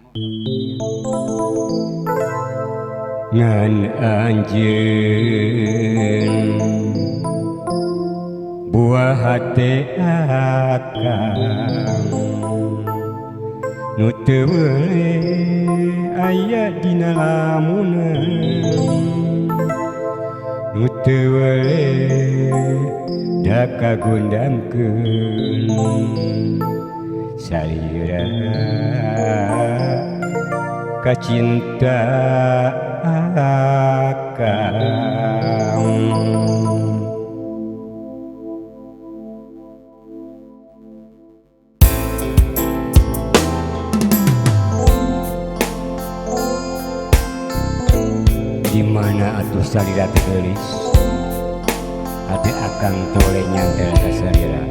Ngan anjeun buah hate akang nu teu weuleh aya dina lamunan, nu teu weuleh da kagundangkeun salira kacinta akang. Di mana atuh salira teh geulis, hate akang teu weleh nyantel ka salira.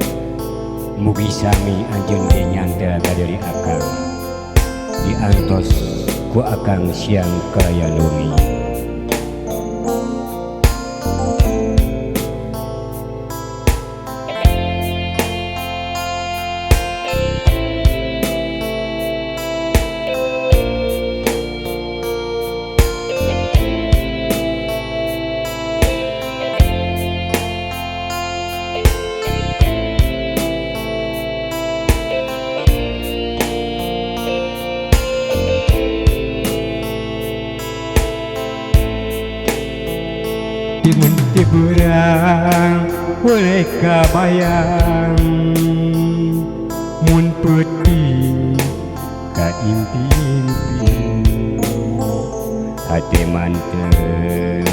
Mugi sami anjeun ge nyantel ka deuri akang, diantos ku akang siang kalayan wengi. Timun ti beurang weleh kabayang, mun peuting ka impi-impi, hate manteng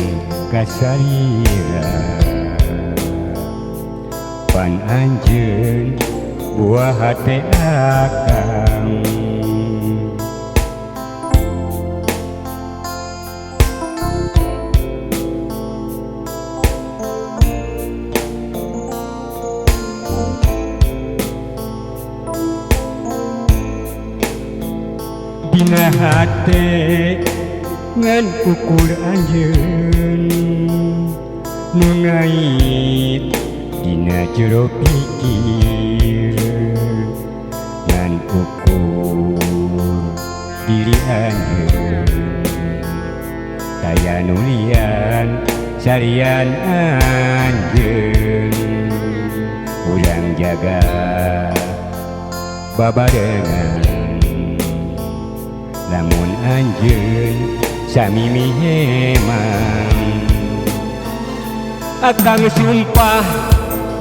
ka salira. Pan anjeun buah hate akang. Dina hate ngan ukur anjeun nu ngait dina jero pikir, ngan ukur diri anjeun taya nu lian sarian anjeun. Urang jaga babarengan lamun anjeun sami mihemang. Akang sumpah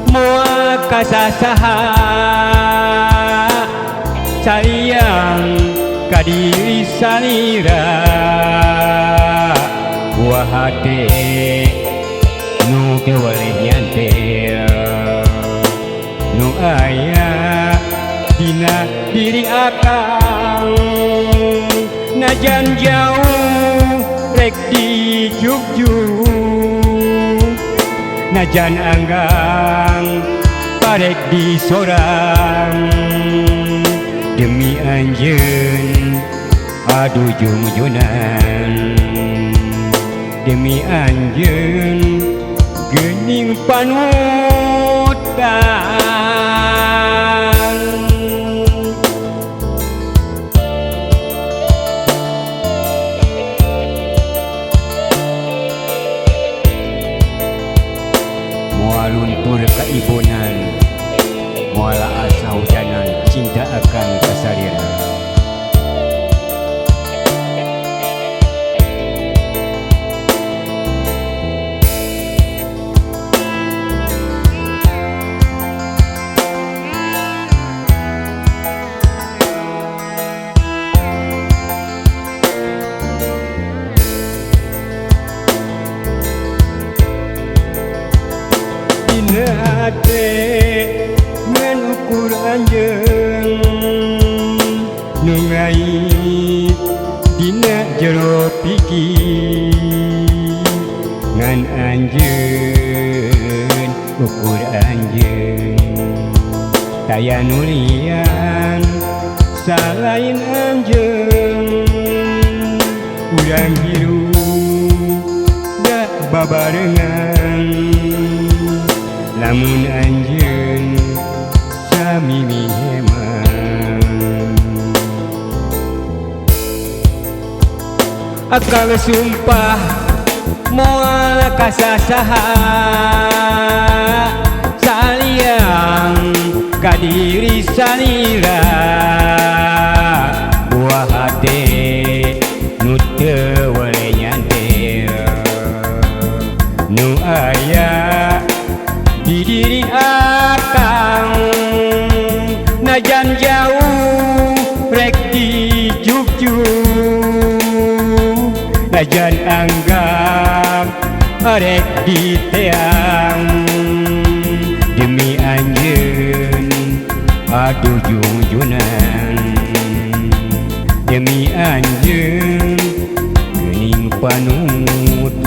moal ka sasaha, sayang ka diri salira. Buah hate nu teu weleh nyantel, nu aya dina diri akang. Najan jauh rek dijugjug, najan anggang parek disorang, demi anjeun adu jungjunan, demi anjeun geuning panutan. Moal luntur kaibonan, moal asa hujanan, cinta akang ka salira. Dina hate ngan ukur anjeun nu ngait dina jero pikir, ngan anjeun ukur anjeun taya nu lian salain anjeun. Urang hirup da babarengan lamun anjeun sami mihemang. Akang sumpah moal kasasaha saliang ka diri salira buah hate nu teu weleh nyantil nu aya di diri akang najan jauh rek dijugjug najan anggap rek diteang demi anjeun aduh jungjunan demi anjeun geuning panutan.